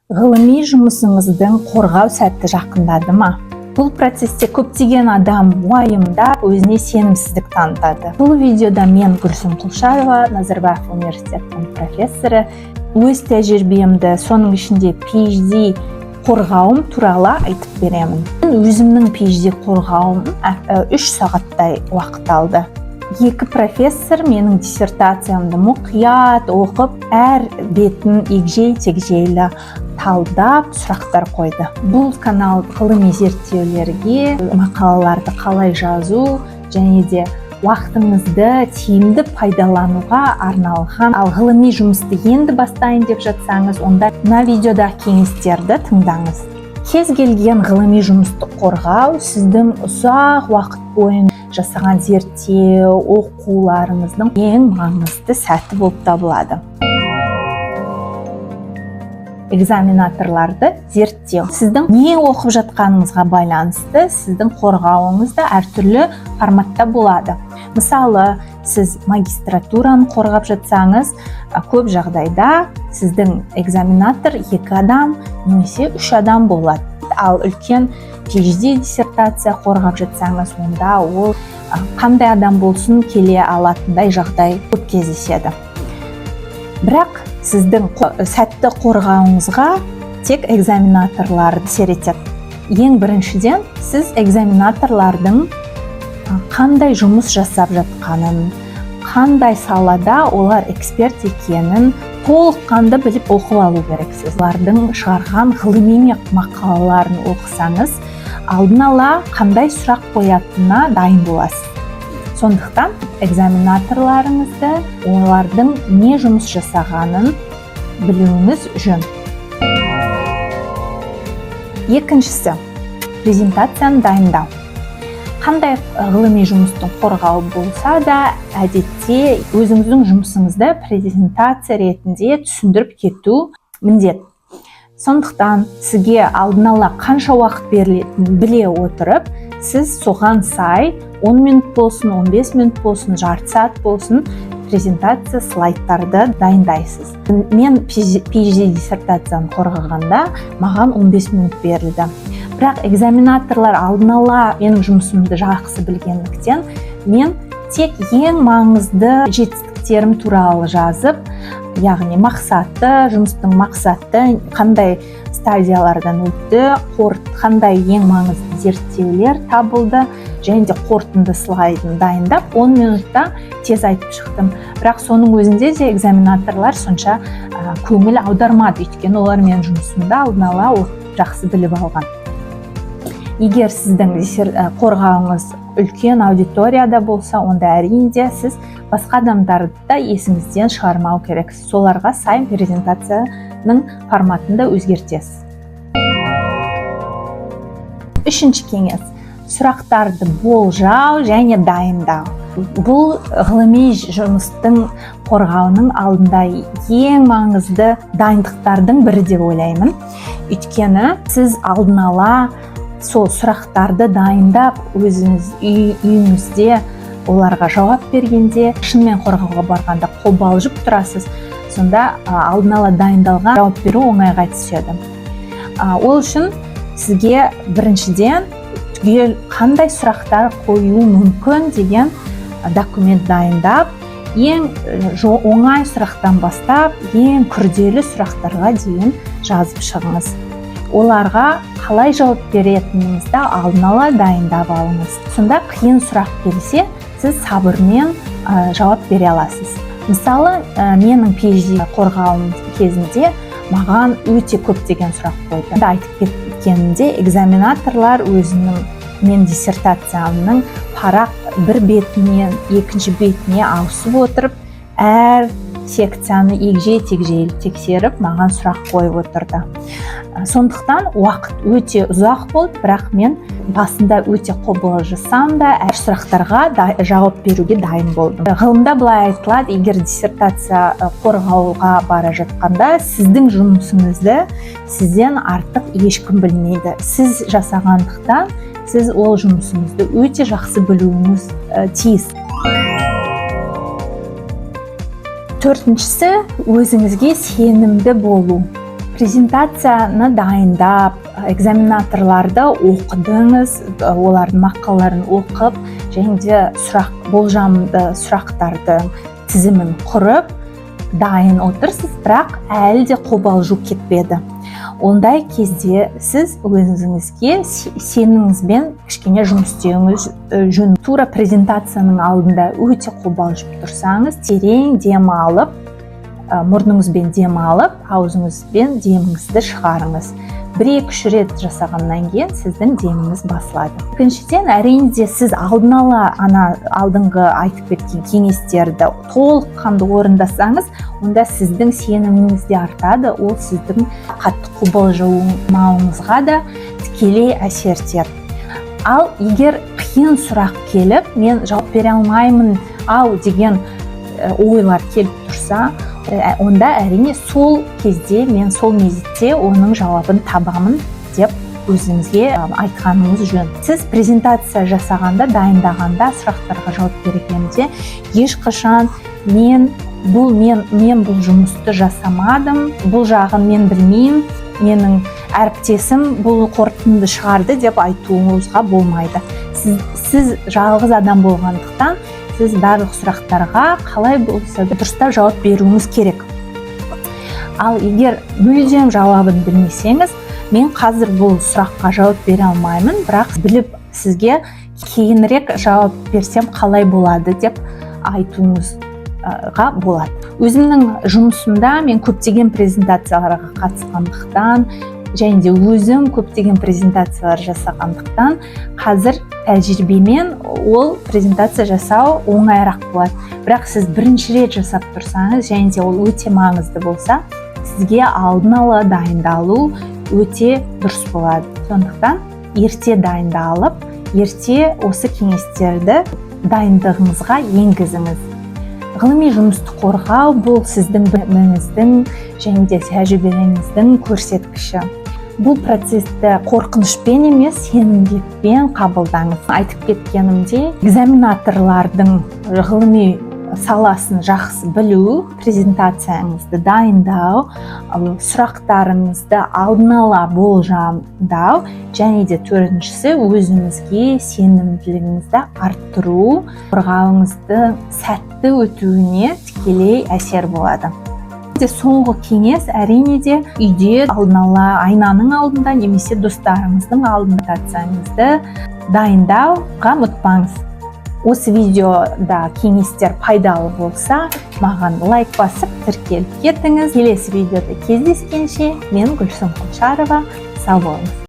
Ғылыми жұмысыңыздың қорғау сәті жақындады ма? Бұл процесте көптеген адам уайымдап, өзіне сенімсіздік танытады. Бұл видеода мен, Гүлсім Құлшаева, Назарбаев университетінің профессоры, өз тәжірибемді, соның ішінде PhD қорғауым туралы айтып беремін. Мен өзімнің PhD қорғауым 3 сағаттай уақыт алды. Екі профессор менің диссертациямды мұқият оқып, әр бетін егжей тегжейлі талдап, сұрақтар қойды. Бұл канал ғылыми зерттеулерге, мақалаларды қалай жазу және де уақытыңызды тиімді пайдалануға арналған. Ал ғылыми жұмысты енді бастайын деп жатсаңыз, онда мына видеодағы кеңестерді тыңдаңыз. Кез келген ғылыми жұмысты қорғау сіздің ұзақ уақыт бойы жасаған зерттеу, оқуларыңыздың ең маңызды сәті болып табылады. Экзаменаторларды зерттеу. Сіздің не оқып жатқаныңызға байланысты сіздің қорғауыңыз да әртүрлі форматта болады. Мысалы, сіз магистратураны қорғап жатсаңыз, көп жағдайда сіздің экзаменатор екі адам немесе үш адам болады. Ал үлкен PhD диссертация қорғап жатсаңыз, онда ол қандай адам болсын келе алатындай жағдай көп кездеседі. Бірақ сіздің сәтті қорғауыңызға тек экзаменаторлар әсер етеді. Ең біріншіден, сіз экзаменаторлардың қандай жұмыс жасап жатқанын, қандай салада олар эксперт екенін толыққанды біліп, оқып алу керексіз. Олардың шығарған ғылыми мақалаларын оқысаңыз, алдын ала қандай сұрақ қоятынына дайын боласыз. Сондықтан экзаменаторларыңызды, олардың не жұмыс жасағанын білуіңіз жөн. Екіншісі – презентацияны дайындау. Қандай ғылыми жұмыстың қорғауы болса да, әдетте өзіңіздің жұмысыңызды презентация ретінде түсіндіріп кету міндет. Сондықтан сізге алдын ала қанша уақыт берілетінін біле отырып, сіз соған сай 10 минут болсын, 15 минут болсын, жарты сағат болсын, презентация слайдтарды дайындайсыз. Мен PhD диссертацияны қорғағанда маған 15 минут берілді. Бірақ экзаменаторлар алдын ала менің жұмысымды жақсы білгендіктен, мен тек ең маңызды жетістіктерім туралы жазып, яғни мақсаты, жұмыстың мақсаты, қандай стадиялардан өтті, қандай ең маңызды зерттеулер табылды және де қорытынды слайдын дайындап, 10 минутта тез айтып шықтым. Бірақ соның өзінде де экзаменаторлар сонша көңіл аудармады, өйткені олар менің жұмысымды алдын ала жақсы біліп алған. Егер сіздің қорғауыңыз үлкен аудиторияда болса, онда, әрине де, сіз басқа адамдарды да есіңізден шығармау керексіз. Соларға сай презентацияның форматын да өзгертесіз. Үшінші кеңес – сұрақтарды болжау және дайындау. Бұл ғылыми жұмыстың қорғауының алдында ең маңызды дайындықтардың бірі деп ойлаймын. Өйткені сіз алдын ала сол сұрақтарды дайындап, өзіңіз үйіңізде оларға жауап бергенде, шынымен қорғауға барғанда қобалжып тұрасыз. Сонда алдын ала дайындалған жауап беру оңайға түседі. Ол үшін сізге біріншіден түгел қандай сұрақтар қою мүмкін деген документ дайындап, ең оңай сұрақтан бастап ең күрделі сұрақтарға дейін жазып шығыңыз. Оларға қалай жауап беретініңізді алдын ала дайындап алыңыз. Сонда қиын сұрақ келсе, сіз сабырмен жауап бере аласыз. Мысалы, менің PhD қорғауым кезінде маған өте көптеген сұрақ қойды. Айтып кеткенімде, экзаменаторлар өзінің мен диссертациямның парақ бір бетінен екінші бетіне ауысып отырып, әр секцияны егжей тегжейлі тексеріп, маған сұрақ қойып отырды. Сондықтан уақыт өте ұзақ болды. Бірақ мен басында өте қобалжысам да, әр сұрақтарға жауап беруге дайын болдым. Ғылымда былай айтылады: егер диссертация қорғауға бара жатқанда, сіздің жұмысыңызды сізден артық ешкім білмейді. Сіз жасағандықтан, сіз ол жұмысыңызды өте жақсы білуіңіз тиіс. Төртіншісі – өзіңізге сенімді болу. Презентацияны дайындап, экзаменаторларды оқыдыңыз, олардың мақалаларын оқып және де сұрақ, болжамды сұрақтардың тізімін құрып дайын отырсыз, бірақ әлі де қобалжу кетпеді. Ондай кезде сіз өзіңізге сеніміңізбен кішкене жұмыс істеуіңіз жөн. Тура презентацияның алдында өте қобалжып тұрсаңыз, терең дем алып, мұрныңызбен дем алып, аузыңызбен деміңізді шығарыңыз. Бір, екі, үш рет жасағаннан кейін сіздің деміңіз басылады. Екіншіден, әрине де, сіз алдын ала ана алдыңғы айтып кеткен кеңестерді толыққанды орындасаңыз, онда сіздің сеніміңіз де артады, ол сіздің қатты қобалжымауыңызға да тікелей әсер етеді. Ал егер қиын сұрақ келіп, «мен жауап бере алмаймын ау» деген ойлар келіп тұрса, онда, әрине, сол кезде «мен сол мезетте оның жауабын табамын» деп өзіңізге айтқаныңыз жөн. Сіз презентация жасағанда, дайындағанда, сұрақтарға жауап бергенде ешқашан «мен бұл жұмысты жасамадым, бұл жағын мен білмеймін, менің әріптесім бұл қорытынды шығарды» деп айтуыңызға болмайды. Сіз жалғыз адам болғандықтан, сіз барлық сұрақтарға қалай болса да дұрыстап жауап беруіңіз керек. Ал егер мүлдем жауабын білмесеңіз, «мен қазір бұл сұраққа жауап бере алмаймын, бірақ біліп, сізге кейінірек жауап берсем қалай болады?» деп айтуыңызға болады. Өзімнің жұмысымда мен көптеген презентацияларға қатысқандықтан және де өзім көптеген презентациялар жасағандықтан, қазір тәжірибемен ол презентация жасау оңайырақ болады. Бірақ сіз бірінші рет жасап тұрсаңыз және де ол өте маңызды болса, сізге алдын ала дайындалу өте дұрыс болады. Сондықтан ерте дайындалып, ерте осы кеңестерді дайындығыңызға енгізіңіз. Ғылыми жұмысты қорғау — бұл сіздің біліміңіздің және де тәжірибеңіздің көрсеткіші. Бұл процесті қорқынышпен емес, сенімділікпен қабылдаңыз. Айтып кеткенімдей, экзаменаторлардың ғылыми саласын жақсы білу, презентацияңызды дайындау, сұрақтарыңызды алдын ала болжамдау және де төртіншісі, өзіңізге сенімділігіңізді арттыру қорғауыңызды сәтті өтуіне тікелей әсер болады. Де соңғы кеңес, әрине де, үйде алдын ала айнаның алдында немесе достарыңыздың алдында презентацияңызды дайындауға ұмытпаңыз. Осы видеода кеңестер пайдалы болса, маған лайк басып, тіркеліп кетіңіз. Келесі видеода кездескенше! Мен Гүлсім Құлшарова, сау болыңыз.